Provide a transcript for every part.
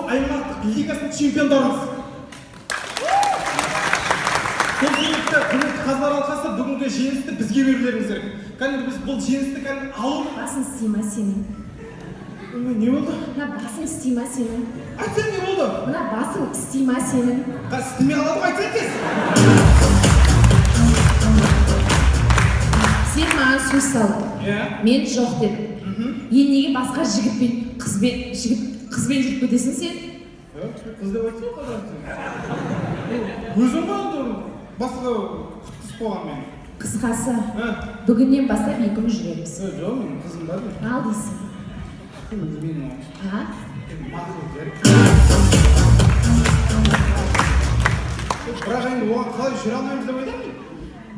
аймақтық лигасының чемпиондарымыз. Сол себепті, құрметті қазылар алқасы, бүгінгі жеңісті бізге берулеріңіз керек. Кәдімгі біз бұл жеңісті кәдімгі алу. Басың істей ма сенің? Ой, не болды? Мына басың істей ма сенің? Айтсаң, не болды? Мына басың істей ма сенің? Қазір істемей қалады ғой, айтсаң тез. Сен маған сөз салдың. Иә. Мен жоқ дедім. Енді неге басқа жігітпен, қызбен, жігіт, қызбен жүріп кетесің сен? Қыз деп айтсаң, қалай? Өзің ғой енді, басқа күткізіп қойған мені. Қысқасы, Ә? бүгіннен бастап екеуміз жүреміз. Е, жоқ, менің қызым бар менің. Ал дейсің. Мен А? мақұл, жарайды. Бірақ енді оған қалай жүре алмаймыз деп айтамын мен.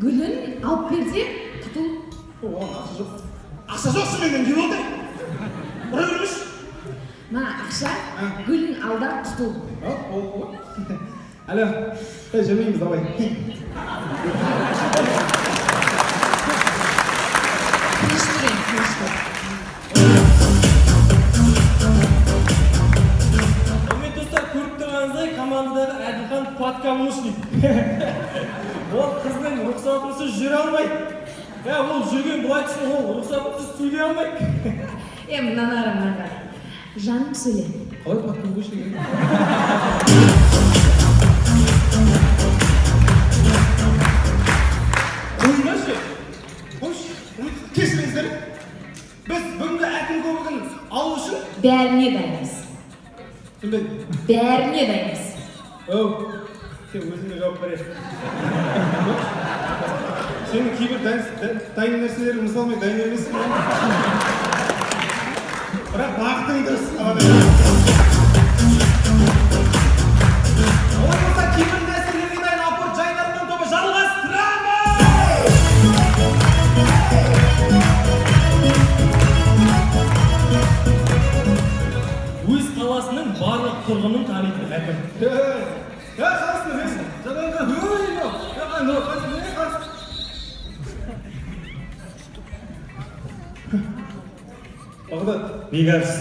Гүлін алып бер де құтыл. Оған ақша жоқ. Ақша жоқ шынымен, не болды? Ұра бермеші. Мына ақша, А? гүлін ал да құтыл. Ал, болды ғой. Алло, ей, жемейміз, давай. Тыныш тұр енді, тыныш тұр. Құрметті достар, көріп тұрғаныңыздай, командадағы Әділхан подкаблучник. Ол қыздың рұқсатынсыз жүре алмайды. Иә, ол жүрген былай түсін, ол рұқсатынсыз сөйлей алмайды. Е, мынаны қара, мынаны қара. Жаным, сөйле. Қалай подкаблучник? Қойыңдаршы. Қойшы. Кешіріңіздер. Біз бүгінгі әкім кубогын алу үшін Бәріне дайынбыз. Түсінбедім. Бәріне дайынбыз. Оу, сен өзіңе жауап бересің. Сенің кейбір дайын нәрселерің, мысалы, мен дайын емеспін. Бірақ бағытың дұрыс. Олай болса, кейбір нәрселерге дайын Апорт жайдарман тобы, жалғастырамыз! Өз қаласының барлық тұрғынын танитын әкім. Е, қаласың, өзің. Жаңағы, ой, мынау, мынау, не, қаласың? Бағдат. Бекарыс.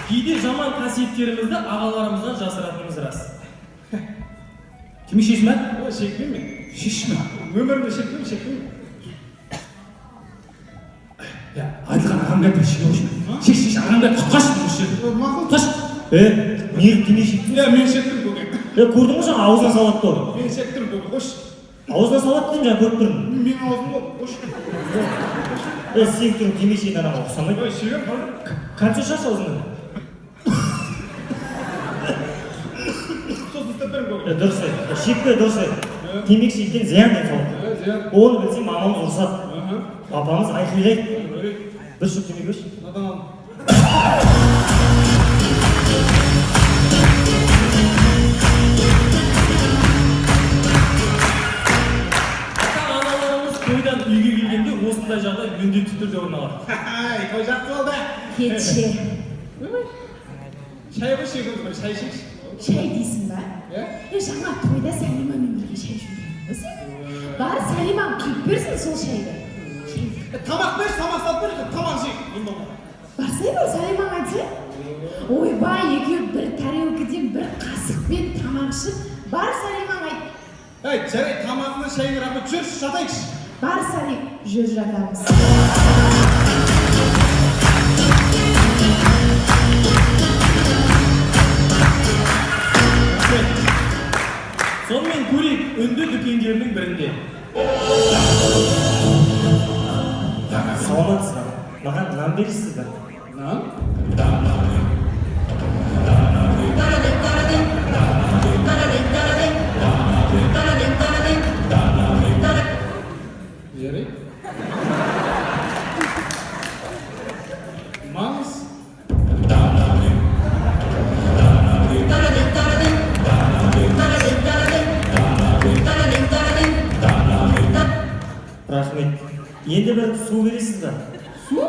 Кейде жаман қасиеттерімізді ағаларымыздан жасыратынымыз рас. Темекі шешесің ба? Ой, шекпеймін мен. Шешме. Өмірімде шекпеймін, шекпеймін. Я, Әділхан, ағам келді, шеге қойшы. Шеш, шеш, ағам келді, құтқаршы осы жерде. Мақұл. Құтқаршы. Е, неғып темекі шектің? Е, мен шектім, көке. Е, көрдің ғой, жаңа аузына салады ғой. Мен шектім, көке, қойшы. Аузына салады дедім, жаңа көріп тұрмын. Менің аузым ғой, қойшы. Е, сенің түрің темекі шегетін адамға ұқсамайды. Ой, шегемін, бар. Кольцо шығаршы аузыңнан. Сосын істеп беремін, көке. Е, дұрыс айт. Шекпе, дұрыс айт. Темекі шеккен зиян денсаулыққа. Е, зиян. Оны білсе, мамамыз ұрсады. Папамыз айқайлайды. Ой, Бір шөп темекі берші. Мынадан алдым. Ата аналарымыз тойдан үйге келгенде осындай жағдай міндетті түрде орын алады. Хай, той жақсы болды. Кетші. Шай қойшы, екеуміз бір шай ішейікші. Шай дейсің ба? Иә? Е, жаңа тойда Сәлимамен бірге шай ішіп ғой сен. Бар, Сәлимаң құйып берсін сол шайды. Шай. Е, тамақ берші, тамақ салып бер, тамақ жейік. Бұнда бар. Барсай, бар, Сәлимаң айтсай. Ойбай, екеуі бір тарелкіден бір қасықпен тамақ ішіп, бар, Сәлимаң айт. Ей, жарайды, тамағыңа, шайыңа рахмет, жүрші, жатайықшы. Бар, Сәлим, жүр, жатамыз. Рахмет. Сонымен, көрейік, үнді дүкендерінің бірінде. Саламатсыз ба? Маған нан бересіз ба? Нан? Жарайды. Маңыз. Рахмет. Енді бір су бересіз ба? Су?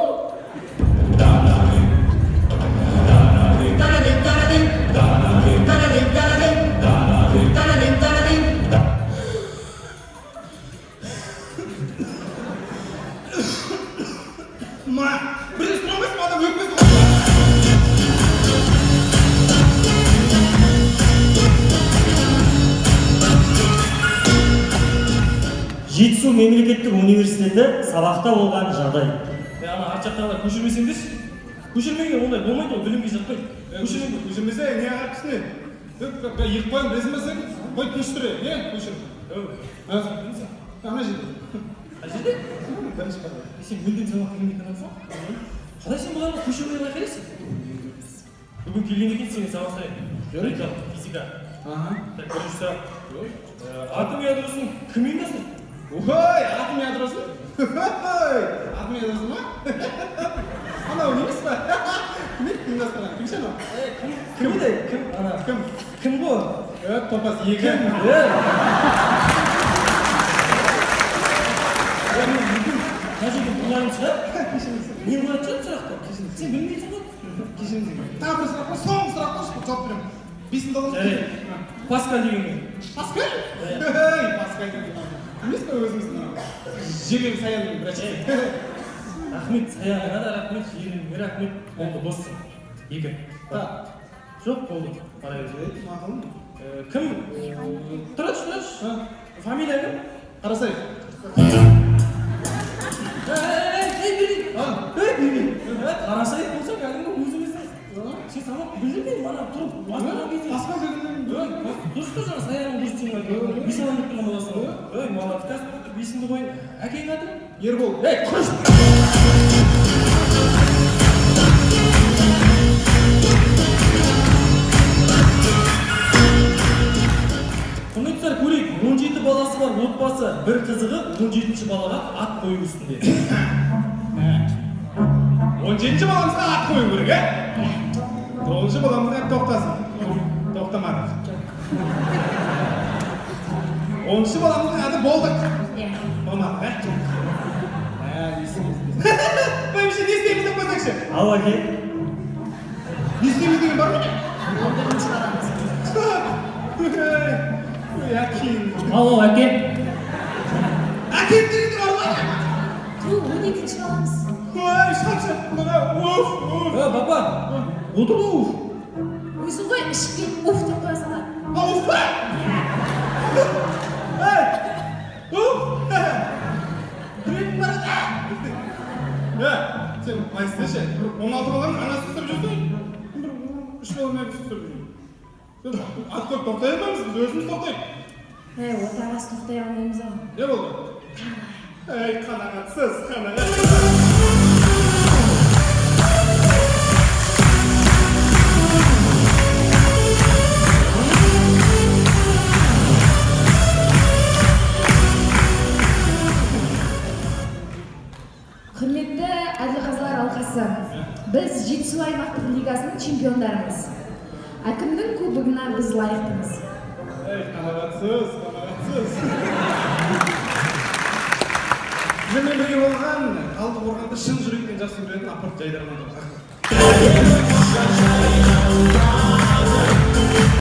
мемлекеттік университеті сабақта болған жағдай. Е, ана арт жақтағылар көшірмесеңдерші. Көшірмеңдер, ондай болмайды, ол білімге жатпайды. Көшірмеңдер. Көшірмесе не ағып түсіне? Иық қоямын, білесің ба сен? Қой, көшір, е, көшір. Ана жерде. Қай жерде? Бірінші парта. Е, сен мүлдем сабақ келмейтін адамсың ғой. Қалай сен бұларға көшірмей қалай келесің? Бүгін келген екен, сені сабақ сұрайын. Жарайды. Физика. Аха. Так, бірінші сұрақ. Атом ядросын кім ұйымдастырды? Ой, атом ядросын? Ой, атом ядросы ма? Анау немес па? Кім еді ұйымдастырған? Кім ше анау? Кім? Кім еді? Кім? Ана. Кім? Кім ғой? Е, топас екі. Е! Е, мен мүмкін мына жерде бұлайым шығар. Не қоятын шығар сұрақты? Сен білмейсің ғой. Кешіріңіз. Тағы бір сұрақ бар, соңғы сұрақ қойшы, жауап беремін. Бесін доллар. Жарайды. Паскаль деген кім? Паскаль? Ей, Паскаль деген. Білмейсіз ба өзіңіздің анау? Жеген Саянның братчик. Рахмет Саянға да рахмет, жиеніңе рахмет. Болды, боссың. Екі. Так. Жоқ, болды. Қарай бер. Мақұл. Кім? Тұра тұр, тұра тұр. Фамилия кім? Қарасай. Ей, ей, бері. А? Ей, бері. Қарасай болса кәдімгі өзіміздің. Сен сабақ білдірмей, мана тұрып бастаған кезде. Паскаль дегеннен Ей, дұрыс та, жаңа Саянның дұрыс деген айтты. Бес алайын деп тұрған баласың ғой. Ей, молодец, қазір отыр, бесіңді қояйын. Әкеңнің аты кім? Ербол. Ей, құрыш! Құрметті достар, көрейік. 17 баласы бар отбасы, бір қызығы 17 балаға ат қою үстінде. 17-ші баламызға ат қою керек, ә? 9-шы баламызға тоқтасын. Тоқтамадық. 10-шы баламыздың аты Болдық. Иә. Болмадық, ә? Ә, не істейміз? Бәйбіше, не істейміз деп қойсаңшы. Ал, әке. Не істейміз деген бар ма? 11-ші баламыз. Ой, әкең. Ал, әке. Әкең деген бар ма? Ту, 12-ші баламыз. Ой, шаршаттым мына. Уф, уф. Е, папа, отыр ғой, уф. Өзің ғой ішіп келіп уф деп қоя салады. А, уф па? Ей, уф. Жүрегім барады. Е, сен былай істеші. 16 баланың анасын ұстап жүрсің. Бір үш баланың әкесін ұстап жүрсің. Сен ат қойып тоқтай алмаймыз, біз өзіміз тоқтайық. Ей, отағасы, тоқтай алмаймыз ау. Не болды? Ей, қанағатсыз, қанағатсыз. Құрметті әділқазылар алқасы, біз Жетісу аймақтық лигасының чемпиондарымыз. Әкімнің кубогына біз лайықтымыз. Ей, қанағатсыз, қанағатсыз. Сіздермен бірге болған Талдықорғанды шын жүректен жақсы көретін Апорт Жайдарман.